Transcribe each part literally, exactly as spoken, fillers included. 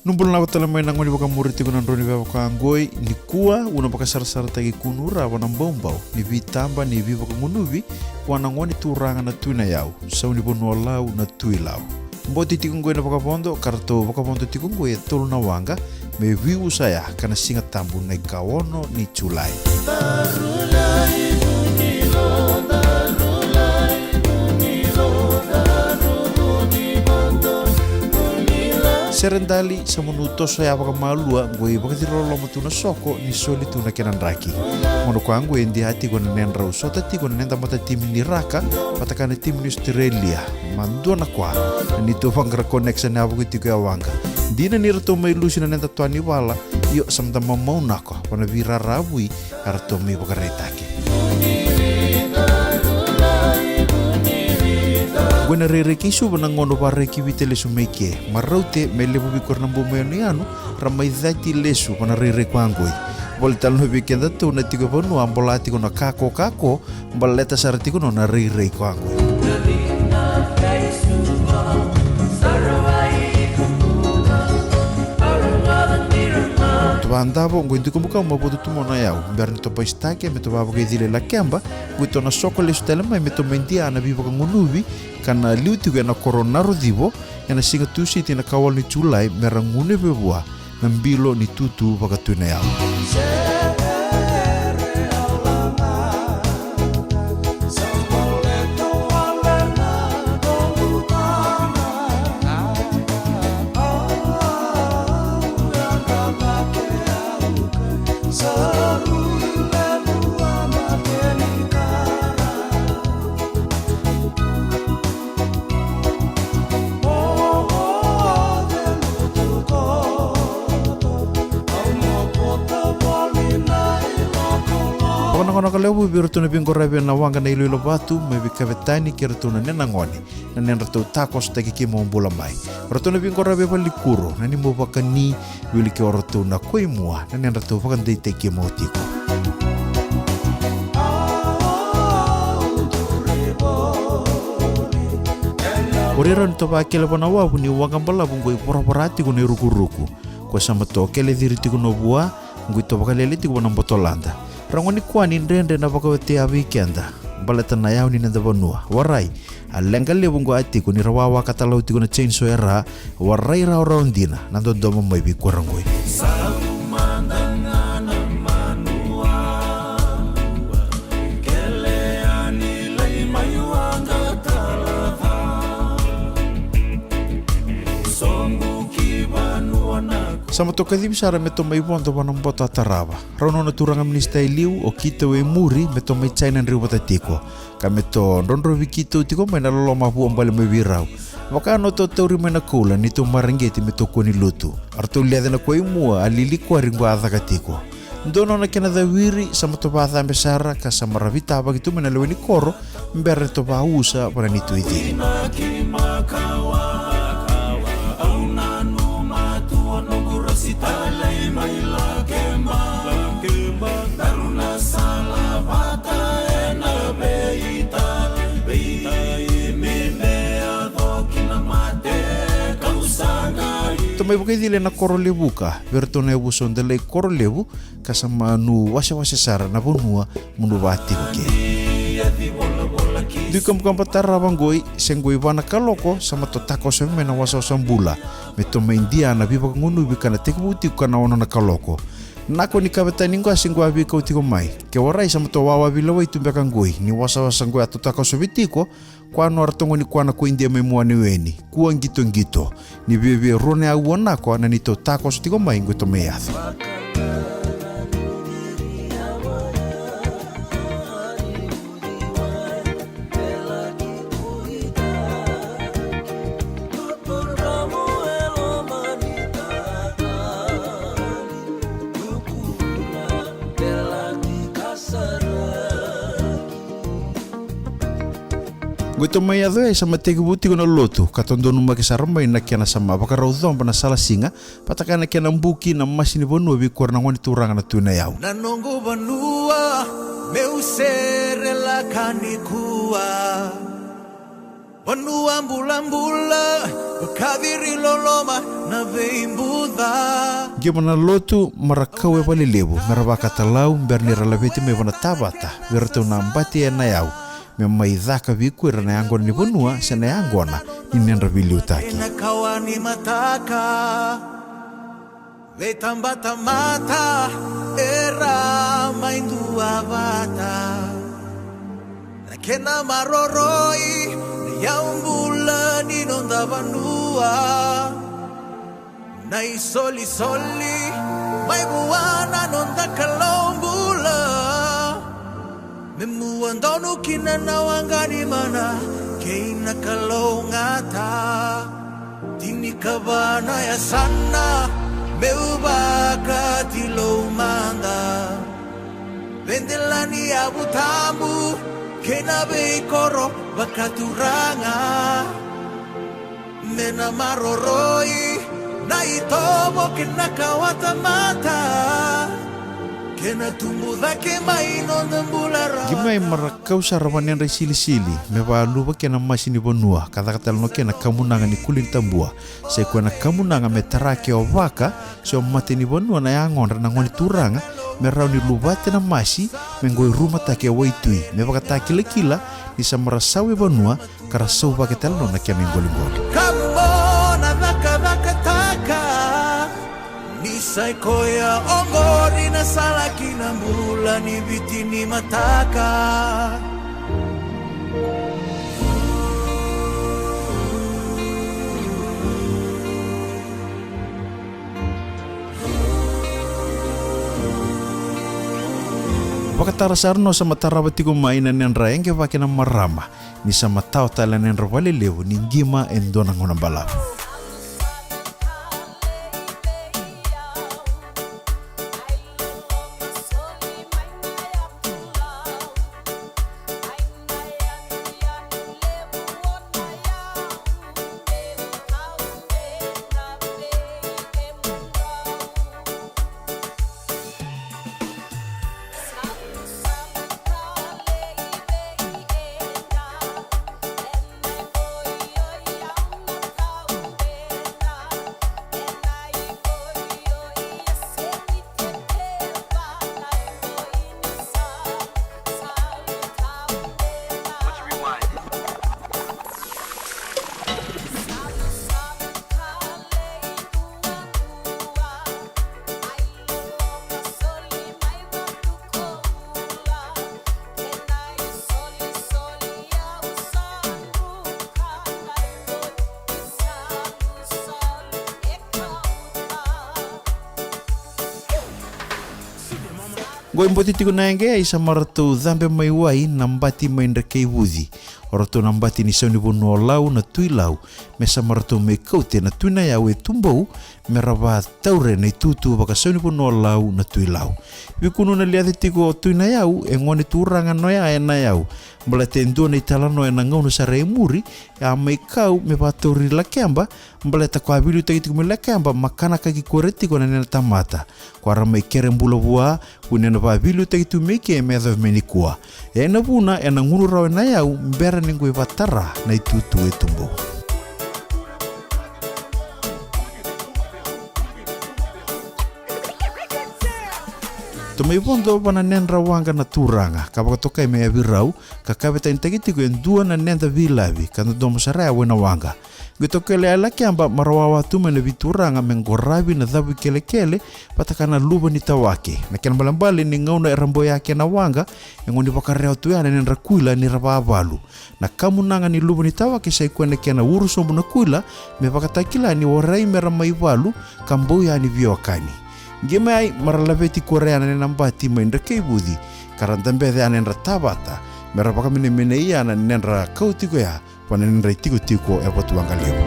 Ni bula vinaka tale mai na gone vakamuri tiko na drau ni veva ka oqoi. Nikua au na vakasarasarataki kunu rawa na baubau ni veitaba ni veivakagunuvi vua na gone turaga na Tui Nayau, sau ni Vanua Lau na Tui Lau. Boti tiko oqoi na vakavodo, ka ratou vakavodo tiko oqoi e tolu na waqa me veiusaya ka na Siga Tabu na ikaono ni Julai. Sere dali, sa manu toso ya vakamalua, oqoi vakacirololoma tu na soko ni soli tu na kena draki. Gauna koya oqoi e dia tiko na nedrau sota tiko na neda matatimi ni raka vata kei na timi ni Australia. Madua na koya na neitou vaqara connection ya vuki tiko e waqa. Dina ni ratou mai lusi na neda toa ni vala, io sa mada mamau nako vana veiraravui eratou mai vakaraitaki. Oqo na rairai kei Suva na gauna varai ki Viti lesu mai ke. Maraute me levu vei koya na bau mai yanuyanu, ra mai cati lesu vana rairai koya oqoi. Voli tale na vei kedatou na tiko e vanua a bola tiko na kako kako, baleta sara tiko nona rairai koya oqoi. Tou vadavo oqo e dui kamukamu ma votu tu mai na yau bera ni tou baisitaki me tou vavakaicili e Lakeba. Oqo tou na soko lesu tale mai me tou mai dia na veivakagunuvi ka na liu tiko ena koro Narocivo ena siga Tusiti na ikawalu ni Julai me ra gunu e vevua na bilo ni tutu vaka-Tui Nayau. Vakanakonako levu vei iratou na veiqaravi ena waqa na iloilo vatu mai Vikavetani kei iratou na nena gone na nedratou takosotaki keimami bula mai. Ratou na veiqaravi e valenikuro na neimami vakani, wili kei iratou na Koimua na nedratou vakadeitaki keimami tiko. O ira ni tou vakele vua na wavu ni waqa balavu oqo e voravora tiko na irukuruku. Ko sa matou kele ciri tiko na vua, oqo tou vakalele tiko vua na botolada. Ragone ni kua ni dredre na vakaotia vei keda baleta na yau ni neda vanua. Warai, a leqa levu oqo a tiko ni ra wawaka talau tiko na chainsaw era, warai rawarawa dina na dodomo mai vei kua ra oqoi. Sa matou kacivi sara me tou mai vodo vua na boto a tarava. Rau nona turaga minisita e liu, o Kitou e muri, me tou mai jaina drau vata tiko. Ka me tou drodrovi Kitou tiko mai na loloma vuabale mai vei rau. Vaka na tou tauri mai na koula ni tou mareqeti me tou kua ni lutu. A ratou leca na Koimua a lili koya oqo a caka tiko. Dua nona kena cawiri, sa matou vacabe sara, ka sa marautaki tu mai na lewe ni koro, bera ni tou vausa vua na neitou icili. Tou mai vakaicili ena koro levuka, vei iratou na yavusa o Delai Korolevu, ka sa manu wasewase sara na vanua mo ni va tiko ke. Dui kabakaba tarava oqoi, se oqoi va na kaloko, sa matou takoso mai na wasawasa bula me tou mai dia na veivakagunuvi ka na tekivu tiko ka na ono na kaloko. Nako ni Kavetani oqo a se oqo a veikau tiko mai. Ke warai sa matou wawa veilewai tu beka oqoi, ni wasawasa oqoi a tou takosovi tiko, koya nona ratou gone ni kua na Koidia mai Muaniweni, Kua Qitoqito. Ni viavia rua na aua nako na neitou takoso tiko mai oqo tou mai yaco. Oqo tou mai yaco e sa mai tekivu tiko na lotu, ka tou donumaki sara mai na kena sa mai vakarau coba na sala siga, vata kei na kena buki na masi ni vanua vei kura na gone turaga na Tui Nayau. Na noqu vanua, meu sere laka nikua. Vanua bulabula, vakaciri loloma na veibuca. Qima na lotu, marakau e valelevu me ra vakatalau bera ni ra laveti mai vana tavata vei ratou na bati ena yau, me mai caka vei ko ira na yaqona ni vanua se na yaqona ni nedra veiliutaki. Na kawa ni mataka, veitabatamata era mai duavata. Na kena maroroi na yaubula ni noda vanua. Na isolisoli mai vua na noda Kalou bula. Me mua donu kina na waqa ni mana kei na kalougata. Tinikava na yasana meu vakatilou mada. Vedelani yavu tabu kei na veikoro vakaturaga. Me na maroroi na itovo kei na kawatamata. Kei na tubu cake mai noda bula rawa. Qimai marakau sara vanedra isilisili me valuva kei na masi ni vanua ka caka tale no kei na kamunaga ni kuli ni tabua. Sai koya na kamunaga me tara ke o vaka se o mata ni vanua na yagodra na gone turaga, me rawa ni luvata na masi, me qoi rumataki e waitui, me vakatakilakila ni sa mara sau e vanua ka ra sauvake tale no na kena iqoliqoli. Ka mo na cakacakataka, ni sai koya oqori na sala ki na bula ni Viti ni mataka. Vakatara sara no sa matarava tiko mai na nedra eqevake na marama, ni sa matawa tale na nedra valelevu ni qima e dua na gauna balavu. Qo e boti tiko na yaqe, ai sa maratou cabe mai wai na bati mai Drekeivuci. O ratou na bati ni sau ni vanua o Lau na Tui Lau, me sa maratou mai kaute na Tui Nayau e Tubou, me ra vataure na itutu vaka sau ni vanua o Lau na Tui Lau. Vikunu na liaca tiko o Tui Nayau, e gone turaga noya e Nayau. Baleta e dua na italanoa ena gauna sara e muri, a mai kau me vatauri Lakeba, baleta ko a veiliutaki tiko mai Lakeba, makanakaki koya tiko na nena tamata. Ko a ra mai kere bula vua, vu ni na vaveiliutaki tu mai ke me yacova mai nikua. E na vuna, ena gunu rawa e Nayau, bera ni qoi vatara na itutu e Tubou. Tou mai vodo va na nedra waqa na turaga, ka vakatokai me yavi rau, ka kavetanitaki tiko e dua na neda vilavi, ka dodomo sara ya wai na waqa. Qito kele a Lakeba, mara wawa tu mai na veituraga me qoravi na cavu ikelekele, vata ka na luva ni tawake. Na kena balebale ni gauna era boya ke na waqa, e goni vakarewa tu ya na nedra kuila ni ra vavalu. Na kamunaga ni luva ni tawake sai koya na kena uru sobu na kuila, me vakatakila ni warai me ra mai valu, ka bau ya ni veiwekani. Qimai, mara laveti koya ya na nena bati mai Drekeivuci, ka ra dabece ya na nedra tavata, me ra vakamenemenei ya na nedra kau tiko ya, va na nedra itikotiko e Vatuwaqa Levu.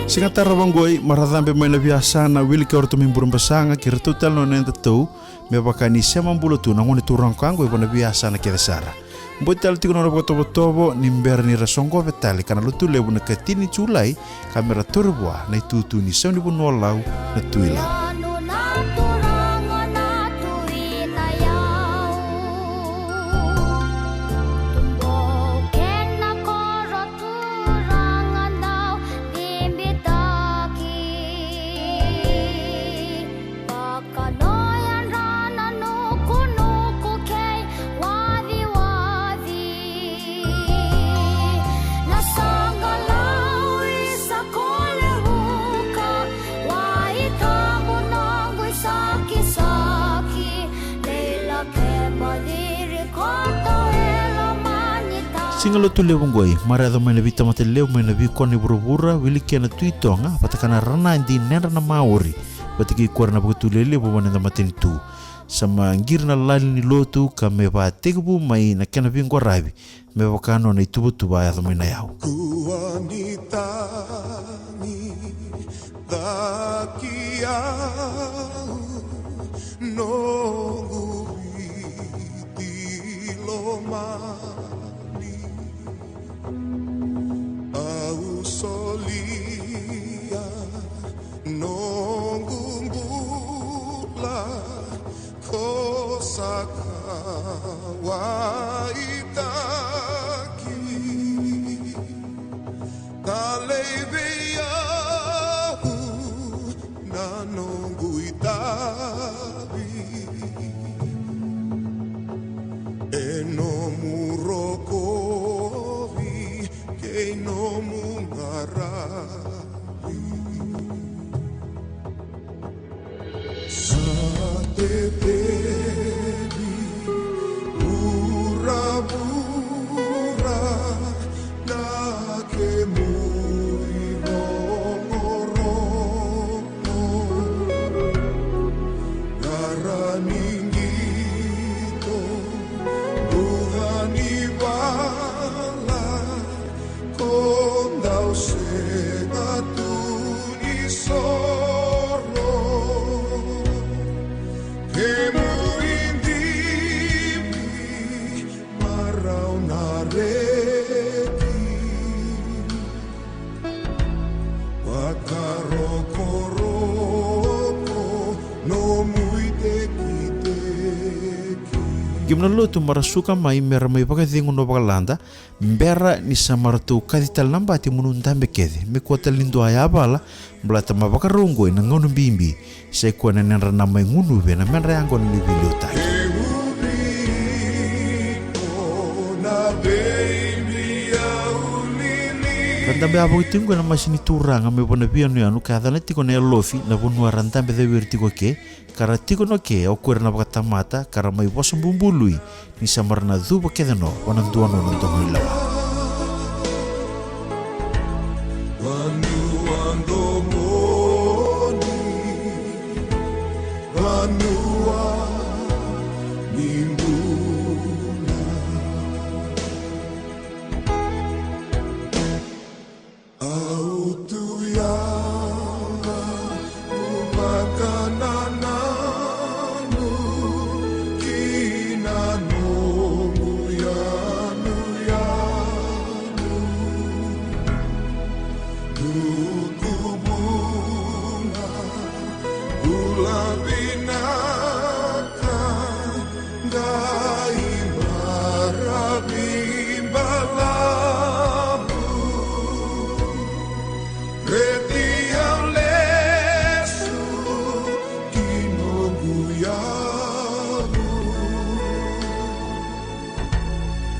Siga tarava qoi, mara cabe mai na veiyasana, wili kei ratou mai Burebasaga, kei ratou tale na neda tou, me vaka ni sema bula tu na gone turaga ka qoi va na veiyasana kece sara. Boti tale tiko na nona vakatovotovo ni bera ni ra soqove tale ka na Lotulevu na ikatini ni Julai, ka me ra tauri vua na itutu ni sau ni vanua o Lau na Tui Lau. Siga Lotulevu oqo, marautaka mai na veitamata levu mai na veikoro ni vuravura, wili kina na Tui Toga vata kei na Ranadi, Nedra na Maori, vata kei koya na vakatulewa levu mai na matanitu. Sa mai qiri na lali ni lotu ka mai vakatekivu mai na kena veiqaravi me vaka nona ituvatuva a yaco mai na yau. Kua ni tagi, caki au, noqu Viti lomani. Au solia noqu bula ko sa kauwaitaki. Talei vei au na noqu itavi, e nomu rokovi kei nomu qaravi. Sa tetevi vuravura na kemu irogorogo. Qara ni qito, buca ni vala, ko dau sega tu ni soro. Kemu idivi marau na reki, vakarokoroko nomu itekiteki. Keimami na lotu, mera suka mai, mera mai vakacegu na vakalada, bera ni sa maratou kaci tale na bati mo ni dabe kece, me kua tale ni dua a yavala, baleta me vakarau oqo ena gauna bibi, sa i koya na Nedra na mai gunuvi ena medra yaqona ni veiliutaki. Ra dabe yavaki tiko oqo ena masi ni Turaga mai vua na veiyanuyanu ka yacana tiko na Yalofi, na vanua ra dabe cawiri tiko eke, ka ra tiko no ke o koya na vakatamata, ka ra mai vosa bubului ni sa mera na cuva kece no vua na dua nona domo ni lawa. Vanua domoni, vanua ni bula. Au tu yaga, au vakanananu ki na nomu yanuyanu. Nuku vuna, bula vinaka, qai maravi balavu. Reti au lesu ki noqu yavu.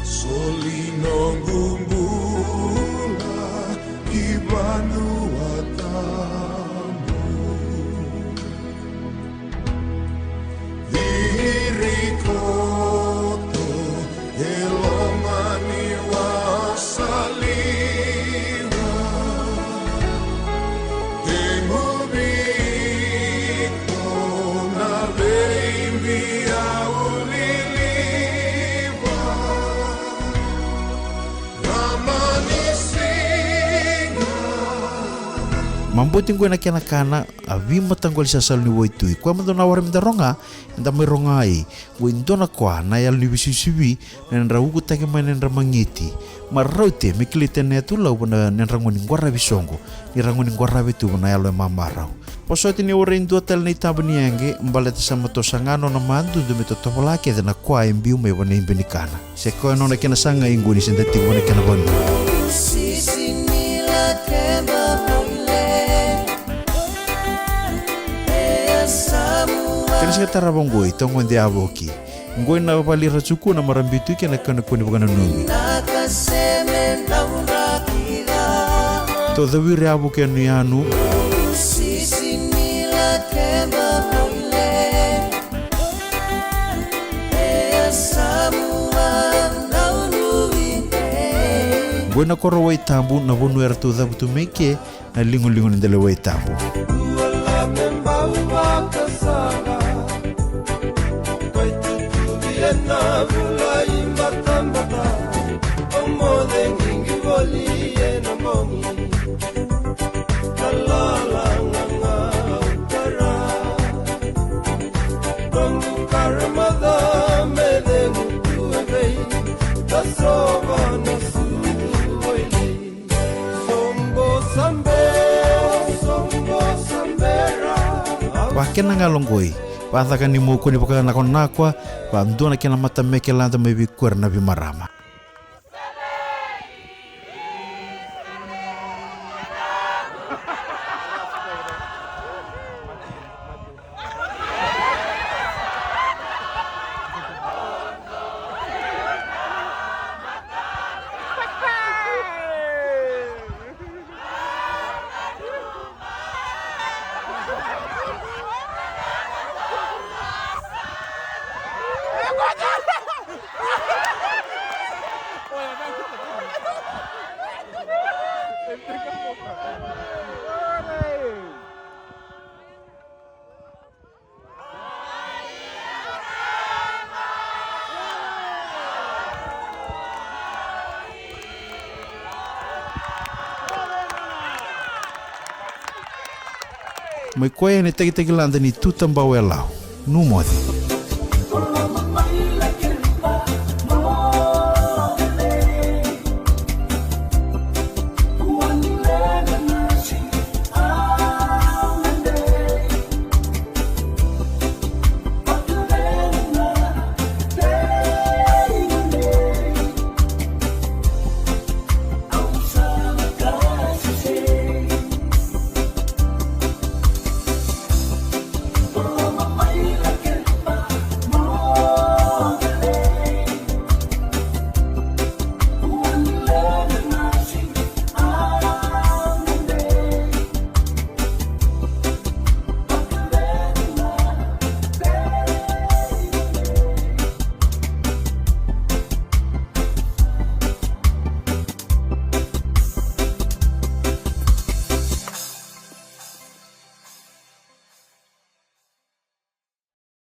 Soli noqu bula ki vanua tabu. Viri koto e loma ni wasaliwa. Kemu vito na veivia uliliwa. Maboti qo na kena kana, a veimataqali sasalo ni waitui. Koya mada na wara meda roga, eda mai roga i. Qo e dua na koya na yalo ni veisivisivi, na nodra ukutaki mai na nodra magiti. Marau te me kilai tani na yatu lau vua na nodra gone ni qaravi soqo, ni ra gone ni qaravi tu vua na yalo e mamarau. Vosoti ni warai dua tale na itaba ni yaqe, baleta sa matou saga nona madudu me totovola kece na koya e biu mai vua na ibe ni kana. Se koya nona kena saga i qo ni se da tiko vua na kena vanua. Kena siga tarava oqo i Togode Yavoki. Oqo i na vale i Ratu Kua na Marabitu kei na kena kua ni vakananumi. Tau cawiri yavoki yanuyanu. Oi na koro Waitabu, na vanua eratou cavutu mai ke na ligoligo ni dela Waitabu. Vakena ga logoi, vacaka ni mou kua ni vakanakonakwa, vadua na kena matameke lada mai vei koya na veimarama. Mai koya na itakitaki lada ni Tuta Bau e Lau, Numoce.